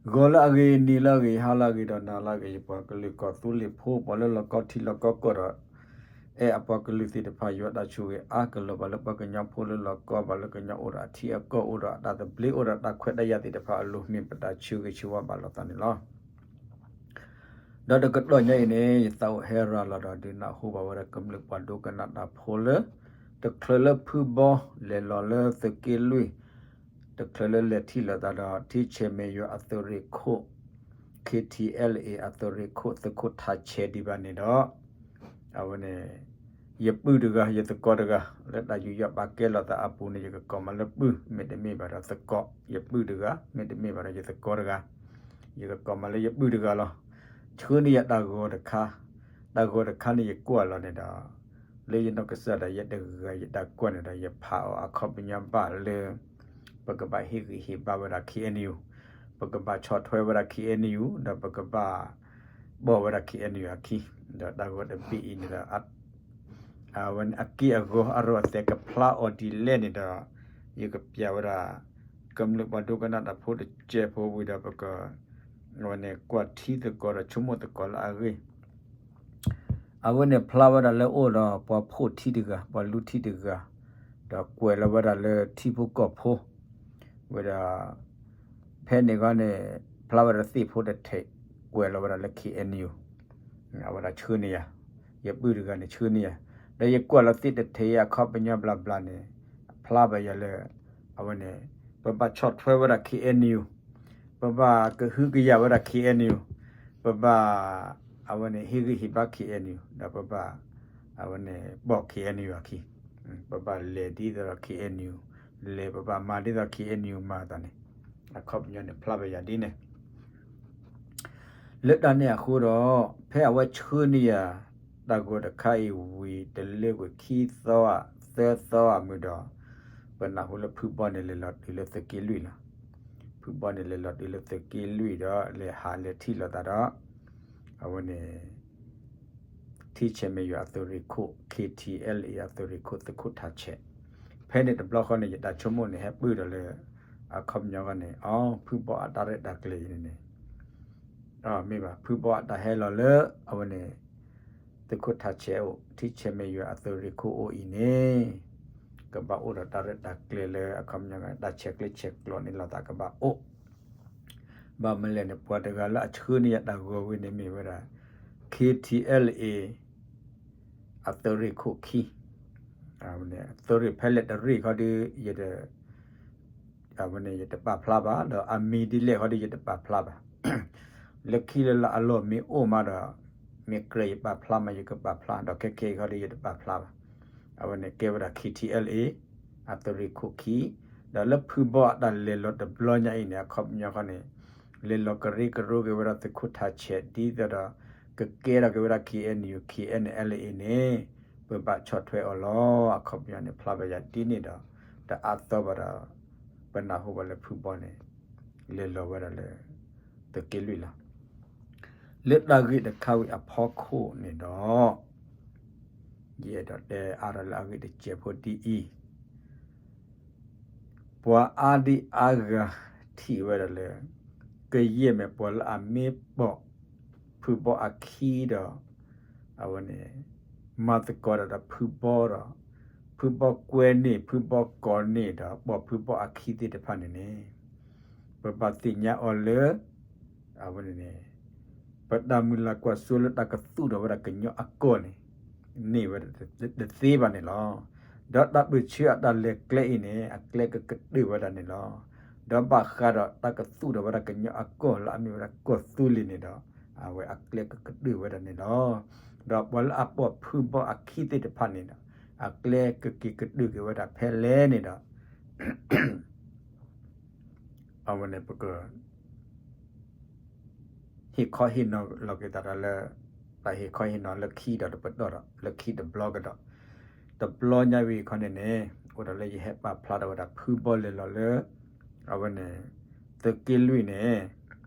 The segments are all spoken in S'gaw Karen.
ဂီၤလၢအဂ့ၤ, နံၤလၢအဂ့ၤ, ဟါလၢအဂ့ၤ, ဒီးနၤလၢအဂ့ၤ, ယပှၤကလုာ်ကီၢ်သူလ့ၤဖိ ပှၤလၢလီၤကီထံလီၤကီကီၢ်ဒီး အဲၣ်အပှၤကလုာ်သ့ၣ်တဖၣ် ယွၤတၢ်ဆိၣ်ဂ့ၤအါကလီၤဘၣ်လၢ ပှၤကညီဖိလၢလီၤကီဘၣ်လၢကညီအိၣ်ဒီးအထံအကီၢ် အိၣ်ဒီးအတၢ်သဘျ့ အိၣ်ဒီးတၢ်ခွဲးတၢ်ယာ်သ့ၣ်တဖၣ်အလိၤ မ့ၢ်ပတၢ်ဆၢဂ့ၤဆၢဝါဘၣ်လိာ်သးန့ၣ်လီၤ. ဒီးတကတီၢ်ညါအံၤန့ၣ် ယသးအိၣ်ဟဲရၤလီၤဒီးဒုးနၢ်ဟူဘၣ်ဝဲဒၣ်ကမျၢၢ်ပှၤဒိကနၣ်တၢ်ဖိလၢ တချုးလၢဖုဘီလဲၤလီၤလၢသုးက့လွံၢ်, တချုးလၢလဲၤထံၣ်လိာ်သးဒီး ထံဆဲးမဲးယွၤအသုးရ့ၣ်ခိၣ် KTLA အသုးရ့ၣ်ခိၣ်သုးခိၣ်ထးဆဲးဒံးဘၣ်န့ၣ်ဒီး အဝဲန့ၣ် ယပုၢ်တဂၤ ယသကိးတဂၤ လၢတၢ်ယူးယီၣ်ပာ်ကဲလိာ်သးအပူၤန့ၣ် ယကကိးမးလၢပုၢ် မ့တမ့ၢ်ဘၣ်ဒီးသကိး, ယပုၢ်တဂၤ မ့တမ့ၢ်ဘၣ်ဒီးယသကိးတဂၤ, ယကကိးမးလၢယပုၢ်တဂၤလီၤ. ဆှၢန့ၢ်ယၤတၢ်ဂီၤတခါ, တၢ်ဂီၤတခါန့ၣ်ယကွၢ်လီၤန့ၣ်ဒီး လၢယနီၢ်ကစၢ်ဒၣ်ယဲတဂၤယတၢ်ကွၢ်န့ၣ်ဒီး ယဖးအီၤအခီပညီဘၣ်လၢ ပကဘၣ်ဟ့ၣ်ဂံၢ်ဟ့ၣ်ဘါဝဲဒၣ် KNU, ပကဘၣ်ဆီၣ်ထွဲဝဲဒၣ် KNU ဒီးပကဘၣ်ပိာ်ဝဲဒၣ် KNU အခံ, ဒီးတၢ်ဂီၤတဘ့ၣ်အံၤန့ၣ်ဒီး အဝဲန့ၣ်အက့ၢ်အဂီၤအရီၣ်အသဲးကဖျါအီၤဒ်လဲၣ်န့ၣ်ဒီး ယကပျးဝဲဒၣ် ကမျၢၢ်ပှၤဒိကနၣ်တၢ်ဖိတစဲးဖိဝံၤဒီးပက အဝဲန့ၣ်ကွၢ်ထံသကိးဒီးဆိကမိၣ်သကိးလၢအဂ့ၢ် အဝဲန့ၣ်ဖျါဝဲဒၣ်လၢအိၣ်ဒီးပှၤဖှိၣ်ထံတဂၤ ပှၤလူထံတဂၤ, ဒီးကွဲးလီၤဝဲဒၣ်လၢထံဖိကီၢ်ဖိ, ဝဲဒၣ် ဖဲန့ၣ်ဂီၢ်န့ၣ် ဖျါဝဲဒၣ်သ့ၣ်ဖိတထံး ကွဲးလီၤဝဲဒၣ်လၢ KNU, အဝဲဒၣ်ဆှၢန့ၢ်ယၤ, ယပုၢ်တဂၤန့ၣ်ဆှၢန့ၢ်ယၤ, ဒီးယကွၢ်လီၤသ့ၣ်တထံးအခီပညီဘျီဘျီန့ၣ် ဖျါဘၣ်ယၤလၢ အဝဲန့ၣ် ပဘၣ်ဆီၣ်ထွဲဝဲဒၣ် KNU, ပဘၣ်ကဟုကယာ်ဝဲဒၣ် KNU, ပဘၣ် အဝဲန့ၣ်ဟ့ၣ်ဂံၢ်ဟ့ၣ်ဘါ KNU ဒီးပဘၣ် အဝဲန့ၣ်ပိာ် KNU အခံ, ပဘၣ်လဲၤဒ်သိးဒီး KNU လဲၤ ပဘၣ်မၤဒ်သိး KNU မၤအသးန့ၣ် အခီပညီန့ၣ် ဖျါဘၣ်ယၤဒ်န့ၣ် လၢတၢ်န့ၣ်အဃိဒီး ဖဲအဝဲဆှၢန့ၢ်ယၤ တၢ်ဂီၤတခါအံၤဝံၤ တလၢကွံာ်ခံသီဧါ သၢသီဧါမုၢ်ဒီး ပနၢ်ဟူလၢဖုဘီန့ၣ်လဲၤလီၤတုၤလၢသုးက့လွံၢ်လီၤ. ဖုဘီန့ၣ်လဲၤလီၤတုၤလၢသုးက့လွံၢ်ဒီး လဲၤဟးလဲၤထံၣ်လိာ်သးဒီး အဝဲန့ၣ် ထံဆဲးမဲးယွၤအသုးရ့ၣ်ခိၣ် KTLA အသုးရ့ၣ်ခိၣ်သုးခိၣ်ထးဆဲး, ဖဲန့ၣ်တဘျီဃီန့ၣ် ယတၢ်ဆိကမိၣ်န့ၣ် ဟဲပၢၢ်ဒီးလၢ အခီပညီဃီန့ၣ် အီ ဖုဘီအတၢ်ရဲၣ်တၢ်ကျဲၤအံၤန့ၣ်န့ၣ် မ့ၢ်ဘၣ် ဖုဘီအတၢ်ဟဲလီၤလၢ အဝဲန့ၣ် သုးခိၣ်ထးဆဲးအိၣ် ထံဆဲးမဲးယွၤအသုးရ့ၣ်ခိၣ်အိၣ်အံၤန့ၣ် ကဘၣ်အိၣ်ဒီးတၢ်ရဲၣ်တၢ်ကျဲၤလၢအခီပညီ တၢ်ဆဲးကျၢဆဲးကျိးန့ၢ်လိာ်သးကဘၣ်အိၣ် ဘၣ်မနုၤလဲၣ်န့ၣ် ပှၤတဂၤလၢအဆှၢန့ၢ်ယၤတၢ်ဂီၤဝဲန့ၣ်မ့ၢ်ဝဲဒၣ် KTLA အသုးရ့ၣ်ခိၣ်ခံ, သုးရ့ၣ်ဖဲလဲၣ်တရ့ၣ်ခီဒီး ယတ အဝဲန့ၣ်ယတပာ်ဖျါဘၣ် ဒီးအမံၤဒ်လဲၣ်ခီဒီး ယတပာ်ဖျါဘၣ်. လၢခံလၢလၢအလီၢ်မ့ၢ်အိၣ်မးဒီး မ့ၢ်ကြၢးယပာ်ဖျါမး ယကပာ်ဖျါ ဒီးခဲခဲအံၤခီဒီး ယတပာ်ဖျါဘၣ်. အဝဲန့ၣ်ကဲဝဲဒၣ် KTLA အသုးရ့ၣ်ခိၣ်ခံ, ဒီးလၢဖုဘီအတၢ်လဲၤလီၤတဘျီညါအံၤန့ၣ် အခီပညီခီန့ၣ် လဲၤလီၤကရၢကရိက့ၤဝဲဒၣ်သုးခိၣ်ထးဆဲး ဒ်သိးဒီး ကကဲထီၣ်က့ၤဝဲဒၣ် KNU KNLA န့ၣ် ပဘၣ်ဆီၣ်ထွဲအီၤလီၤ. အခီပညီန့ၣ် ဖျါဘၣ်ယၤဒ်န့ၣ်ဒီး တအါသီဘၣ်ဒီး ပနၢ်ဟူဘၣ်လၢဖုဘီန့ၣ် လဲၤလီၤဝဲဒၣ်လၢ သုးက့လွံၢ်လီၤ. လၢတၢ်ဂ့ၢ်တခါဝံၤအဖီခိၣ်န့ၣ်ဒီး ယအဲၣ်ဒိးတဲအါထီၣ်လၢအဂ့ၢ်တစဲးဖိဒ်အံၤ, ပှၤအါဒံအါဂၤထံၣ်ဝဲဒၣ်လၢ ကယဲၢ်မ့ၢ်ပှၤလၢအမ့ၢ်ပိာ် ဖုဘီအခံဒီး အဝဲန့ၣ် မၤသကိးတၢ်ဒီးဖုဘီဒီး ဖုဘီကွဲန့ၢ် ဖုဘီကိးန့ၢ်ဒီး ပိာ်ဖုဘီအခံသ့ၣ်တဖၣ်န့ၣ်န့ၣ် ပဘၣ်သ့ၣ်ညါအီၤလၢ အဝဲန့ၣ်န့ၣ် ပတၢ်မုၢ်လၢ်ကွၢ်စိလၢတၢ်ကသူၣ်ထီၣ်ဝဲဒၣ်ကညီအကီၢ်န့ၣ် န့ၢ်ဝဲဒၣ်တသ့ဘၣ်န့ၣ်လီၤ. ဒီးတၢ်ပၢၢ်ဆၢအတၢ်လဲၤကျဲအံၤန့ၣ် အကျဲကကတၢၢ်ဝဲဒၣ်န့ၣ်လီၤ. ဒီးဘၣ်ဃးဒီးတၢ်ကသူၣ်ထီၣ်ဝဲဒၣ်ကညီအကီၢ်လၢအမ့ၢ်ဝဲဒၣ်ကီၢ်သူလ့ၤန့ၣ်ဒီး အဝဲအကျဲကကတၢၢ်ဝဲဒၣ်န့ၣ်လီၤ. ဒီးပှၤလၢအပိာ်ဖုဘီအခံသ့ၣ်တဖၣ်န့ၣ်ဒီး အကျဲကက့ၤကတၢၢ်က့ၤဝဲဒၣ်ဖဲလဲၣ်န့ၣ်ဒီး အဝဲန့ၣ်ပက ဟ့ၣ်ခီဟ့ၣ်နီၤလီၤက့ၤသးဒီးလၢ တၢ်ဟ့ၣ်ခီဟ့ၣ်နီၤလၢခံဒီးတပတီၢ်ဒီး လၢခံတဘျီကဒီး တဘျီညါဝံၤခီန့ၣ်န့ၣ် အိၣ်ဒီးလၢယဟဲပာ်ဖျါထီၣ်ဝဲဒၣ်ဖုဘီလဲၤလီၤလၢ အဝဲန့ၣ် သုးက့လွံၢ်န့ၣ်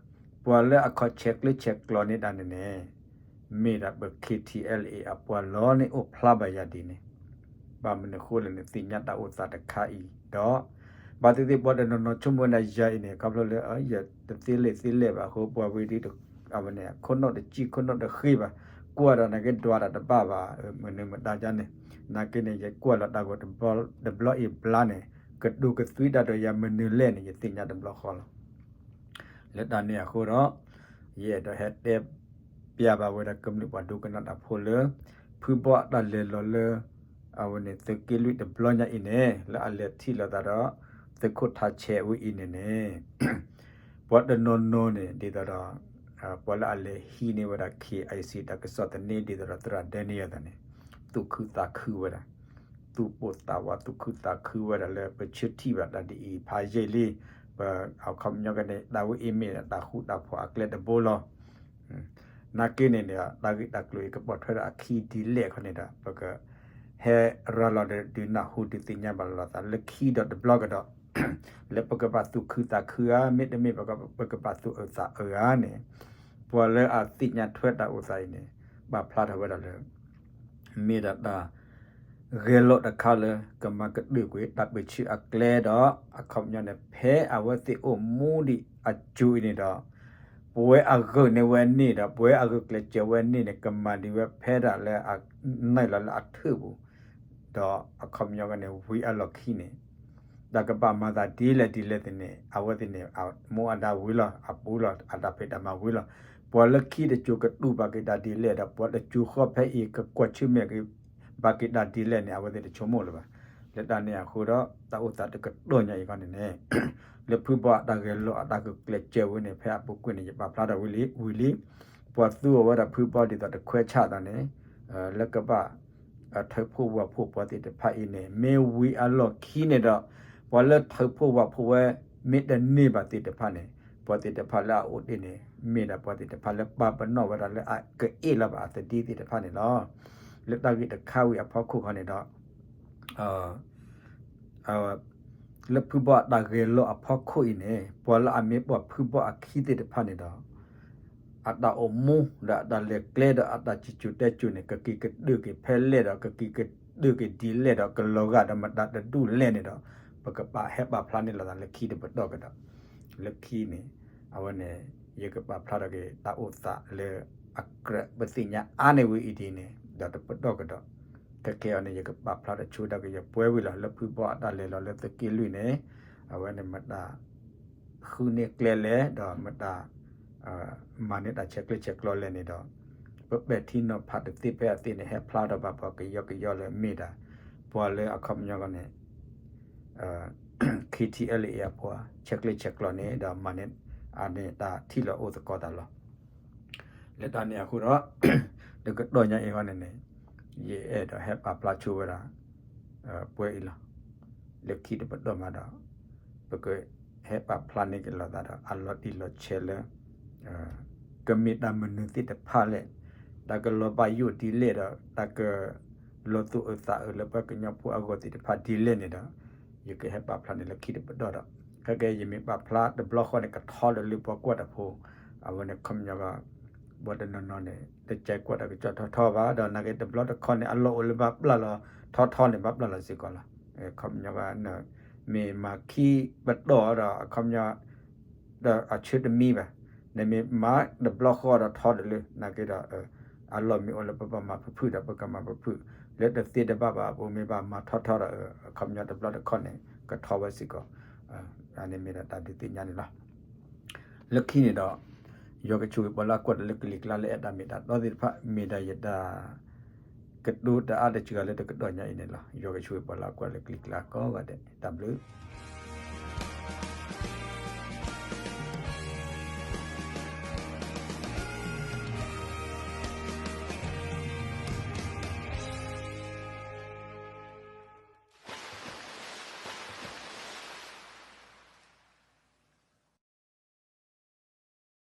ပှၤလၢအခီၣ်ဆဲးကျၢဆဲးကျိးန့ၢ်တၢ်န့ၣ်န့ၣ် မ့ၢ်ဒၣ်ပ KTLA အပှၤလီၤန့ၣ် အိၣ်ဖျါဘၣ်ယၤဒ်န့ၣ် ဘၣ်မနုၤဃိလဲၣ်န့ၣ် သ့ၣ်ညါတၢ်အိၣ်သးတခါအံၤဒီး ဘၣ်သ့ၣ်သ့ၣ်ပှၤတနီၤနီၤဆိကမိၣ်ဝဲဒၣ်ယၤအံၤန့ၣ် ခီဖျိလၢ ယတသ့လဲၤသ့လဲၤဘၣ်အဃိ ပှၤဝံၤဒီး အဝဲန့ၣ် ခိၣ်နူာ်တစံၣ်ခိၣ်နူာ်တဃ့ဘၣ်, ကွၢ်ဒီးနာ်က့ဒွးဒီးတဘၣ်ဘၣ်, မနုၤမတၤဒ်န့ၣ်, နာ်က့န့ၣ် ယကွၢ်လီၤတၢ်ဂီၤတဘျီအံၤဘျါန့ၣ် ကဒိကသွံတၢ်ဒီးယၤမနုၤလဲၣ်န့ၣ် ယသ့ၣ်ညါတဘျီဃီလီၤ. လၢတၢ်န့ၣ်အဃိဒီး ယအဲၣ်ဒိးဟဲတဲပျးဘၣ်ဝဲဒၣ်ကမျၢၢ်ပှၤဒိကနၣ်တၢ်ဖိလၢ ဖုဘီအတၢ်လဲၤလီၤလၢ အဝဲန့ၣ်သုးက့လွံၢ်တဘျီညါအံၤန့ၣ် လၢအလဲၤထံၣ်လိာ်သးဒီး သုးခိၣ်ထးဆဲးဝဲအံၤန့ၣ်န့ၣ် ပှၤတနီၤနီၤန့ၣ် ဒ်သိးဒီး ပှၤလၢအလဲၤဟံးန့ၢ်ဝဲဒၣ် ခ့ၣ်အဲၣ်စံၣ် တၢ်ကစီၣ်သန့ ဒ်သိးဒီးသရၣ်ဒဲန့ယၤသးန့ၣ် သူၣ်ခုသးခုဝဲဒၣ်, သူၣ်ပိၢ်သးဝးသူၣ်ခုသးခုဝဲဒၣ်လၢပဆၢထံၣ်ဘၣ်တၢ်ဒ်အံၤဖးယံာ်လံ, ပအခီပညီကန့ၣ် တၢ်ဝဲအံၤမ့ၢ်တၢ်ဃူတၢ်ဖိးအကျဲတဘိလီၤ. နာ်က့န့ၣ်ဒီး တၢ်ဂ့ၢ်တၢ်ကျိၤအံၤကပိာ်ထွဲဒီးအခံဒ်လဲၣ်ခီန့ၣ်ဒီး ပက ဟဲရၤလီၤဒီးဒုးနၢ်ဟူဒုးသ့ၣ်ညါဘၣ်လိာ်သးလၢခံဒီးတဘျီကဒီး လၢပကဘၣ်သူၣ်ခုသးခုဧါ, မ့တမ့ၢ်ပကဘၣ်သူၣ်အုးသးအုးဧါန့ၣ် ပှၤလၢအသ့ၣ်ညါထွဲတၢ်အိၣ်သးအံၤန့ၣ် ပာ်ဖျါထီၣ်ဝဲဒၣ်လၢ မ့ၢ်ဒၣ်တၢ်ဂဲၤလိာ်တခါလၢ ကမၤကတၢၢ်ကွံာ်တၢ်ပၢဆှၢအကျဲဒီး အခီပညီန့ၣ် ဖဲအဝဲသ့ၣ်အိၣ်မူဒံးအစိၤအံၤန့ၣ်ဒီး ပဝဲအဂုာ်န့ၢ်ဝဲန့ၣ်ဒီး ပဝဲအဂုာ်ကျဲးစၢးဝဲန့ၣ်န့ၣ် ကမၤဒံးဝဲဖဲဒၣ်လၢအနုာ်လီၤလၢအထၢၣ်ပူၤ ဒီးအခီပညီကန့ၣ် ဝံၤအလီၢ်ခံန့ၣ် တၢ်ကဘၣ်မၤသးဒ်လဲၣ်ဒ်လဲၣ်သ့ၣ်န့ၣ် အဝဲသ့ၣ်န့ၣ် အမူအဒါဝံၤလီၤ အပူၤလီၤ အတၢ်ဖံးတၢ်မၤဝံၤလီၤ. ပှၤလၢခံတစိၤကတူၢ်ဘၣ်က့ၤတၢ်ဒ်လဲၣ်ဒီး ပှၤတစိၤဃီဖဲအံၤ ကကွၢ်ဆၢၣ်မဲာ်က့ၤ ဘၣ်က့ၤတၢ်ဒ်လဲၣ်န့ၣ် အဝဲသ့ၣ်တဆိကမိၣ်လၢၤဘၣ်. လၢတၢ်န့ၣ်အဃိဒီး တၢ်အိၣ်သးတကတီၢ်ညါအံၤခီန့ၣ်န့ၣ် လၢဖုဘီအတၢ်ဂဲၤလိာ်အတၢ်ဂုာ်ကျဲးစၢးဝဲန့ၣ် ဖဲအပူၤကွံာ်န့ၣ် ယပာ်ဖျါထီၣ်ဝံၤလံဝံၤလံ. ပှၤသူအီၤဝဲဒၣ်ဖုဘီဒ်သိးတခွဲးဆၣ်အသိးန့ၣ် လၢကဘၣ် ထၢဖှိၣ်ဝၢ်ဖှိၣ်ပှၤသ့ၣ်တဖၣ်အံၤန့ၣ် မ့ၢ်ဝံၤအလီၢ်ခံန့ၣ်ဒီး ပှၤလၢထၢဖှိၣ်ဝၢ်ဖှိၣ်ဝဲ မ့ၢ်တန့ၢ်ဘၣ်သ့ၣ်တဖၣ်န့ၣ် ပှၤသ့ၣ်တဖၣ်လၢအအိၣ်တ့ၢ်န့ၣ် မ့ၢ်ဒၣ်ပှၤသ့ၣ်တဖၣ်လၢပာ်ပနီၣ်ဝဲဒၣ်လၢအကအ့ၣ်လီၤဘၣ်အသဒံသ့ၣ်တဖၣ်န့ၣ်လီၤ. လၢတၢ်ဂ့ၢ်တခါဝံၤအဖီခိၣ်ခီန့ၣ်ဒီး လၢဖုဘီအတၢ်ဂဲၤလိာ်အဖီခိၣ်အံၤန့ၣ် ပှၤလၢအမ့ၢ်ပှၤဖုဘီအခံသ့ၣ်တဖၣ်န့ၣ်ဒီး အတၢ်အိၣ်မူဒီးအတၢ်လဲၤကျဲဒီးအတၢ်စံၣ်စိၤတဲစိၤန့ၣ် ကက့ၤကတၢၢ်က့ၤဖဲလဲၣ်ဒီး ကက့ၤကတၢၢ်က့ၤဒ်လဲၣ်ဒီး ကလီၤဂာ်ဒီးမတၤတဒူၣ်လဲၣ်န့ၣ်ဒီး ပကပာ်ဟဲပာ်ဖျါန့ၢ်လိာ်သးလၢခံတပတီၢ်ကဒီး. လၢခံန့ၣ် အဝဲန့ၣ် ယကပာ်ဖျါထီၣ်က့ၤတၢ်အိၣ်သးလၢအကြၢးပသ့ၣ်ညါအါန့ၢ်ဝဲအံၤဒ်န့ၣ် ဒီးတပတီၢ်ကဒီး ခဲကဲအံၤန့ၣ် ယကပာ်ဖျါထီၣ်ဆိဒၣ်က့ၤယပှဲၤဝံၤလီၤ လၢဖုဘီအတၢ်လဲၤလီၤလၢသုးက့လွံၢ်န့ၣ် အဝဲန့ၣ်မတၤ ဃုန့ၢ်ကျဲလဲၣ် ဒီးမတၤ မၤန့ၢ်တၢ်ဆဲးကျၢဆဲးကျိးလဲၣ်န့ၣ်ဒီး ပပဲာ်ထံနီၤဖးတသ့ဖဲအသ့န့ၣ် ဟဲဖျါထီၣ်ဘၣ်ပှၤကယီကယီလၢမ့ၢ်ဒၣ် ပှၤလၢအခီပညီကီးန့ၣ် KTLA အပှၤ ဆဲးကျၢဆဲးကျိးန့ၣ် ဒီးမၤန့ၢ်အန့ၣ်တၢ်ထံၣ်လီၤအိၣ်သကိးတၢ်လီၤ. လၢတၢ်န့ၣ်အဃိဒီး တကတီၢ်ညါအံၤဃီန့ၣ်န့ၣ် ယအဲၣ်ဒိးဟဲပာ်ဖျါဆိဝဲဒၣ် ပှဲၤအံၤလီၤ. လၢခံတပတီၢ်မးဒီး ပကဟဲပာ်ဖျါန့ၢ်က့ၤလိာ်သးဒီး အလီၤတံၢ်လီၤဆဲးလၢ ကမ့ၢ်တၢ်မနုၤသ့ၣ်တဖၣ်လဲၣ်, တၢ်ကလီၤဘၣ်ယိၣ်ဒ်လဲၣ်ဒီး တၢ်ကလီၤသူၣ်အုးသးအုးလၢပှၤကညီဖိအဂီၢ်သ့ၣ်တဖၣ်ဒ်လဲၣ်န့ၣ်ဒီး ယကဟဲပာ်ဖျါန့ၣ်လၢခံတပတီၢ်ဒီး ခဲကဲယမ့ၢ်ပာ်ဖျါတဘျီဃီန့ၣ် ကထီတလၢပှၤကွၢ်တၢ်ဖိ, အဝဲန့ၣ်ခီပညီကီး ပှၤတနီၤနီၤန့ၣ် တကဲကွၢ်တၢ်ကစီၣ်ထီထီဘၣ် ဒီးနာ်က့တဘျီတခီန့ၣ် အလီၢ်အိၣ်လၢဘၣ်ပျၢ်လီၤထီထီန့ၣ် ဘၣ်ပျၢ်လီၤစ့ၢ်ကီးလီၤ. ခီပညီကီး မ့ၢ်မၤခံပတီၢ်ဒီး အခီပညီ ဒီးအဆၢတမံဘၣ်, နမ့ၢ်မၤတဘျီဃီဒီးထီတလၢ နာ်က့ဒီး အလီၢ်မ့ၢ်အိၣ်လၢပဘၣ်မၤဖုၣ်ဖုၣ်ဒီး ပကမၤဖုၣ်ဖုၣ်, လၢတသ့တဘၣ်ဘၣ်အပူၤမ့ၢ်ဘၣ်မၤထီထီဒီး အခီပညီတဘျီတခီန့ၣ် ကထီဝဲစ့ၢ်ကီး, အန့ၣ်မ့ၢ်ဒၣ်တၢ်ဒုးသ့ၣ်ညါန့ၣ်လီၤ. လၢခံန့ၣ်ဒီး ယွၤကဆိၣ်ဂ့ၤပှၤလၢအကွၢ်တၢ်လၢကလံၤကျါလၢအဲၣ်တၢ်မ့ၢ်တၢ်တီသ့ၣ်တဖၣ် မ့ၢ်ဒၣ်ယတၢ် ကတိၤတအါတစှၤလၢတကတီၢ်ညါအံၤန့ၣ်လီၤ. ယွၤကဆိၣ်ဂ့ၤပှၤလၢအကွၢ်လၢကလံၤကျါကိးဂၤဒဲး တၢ်ဘျုး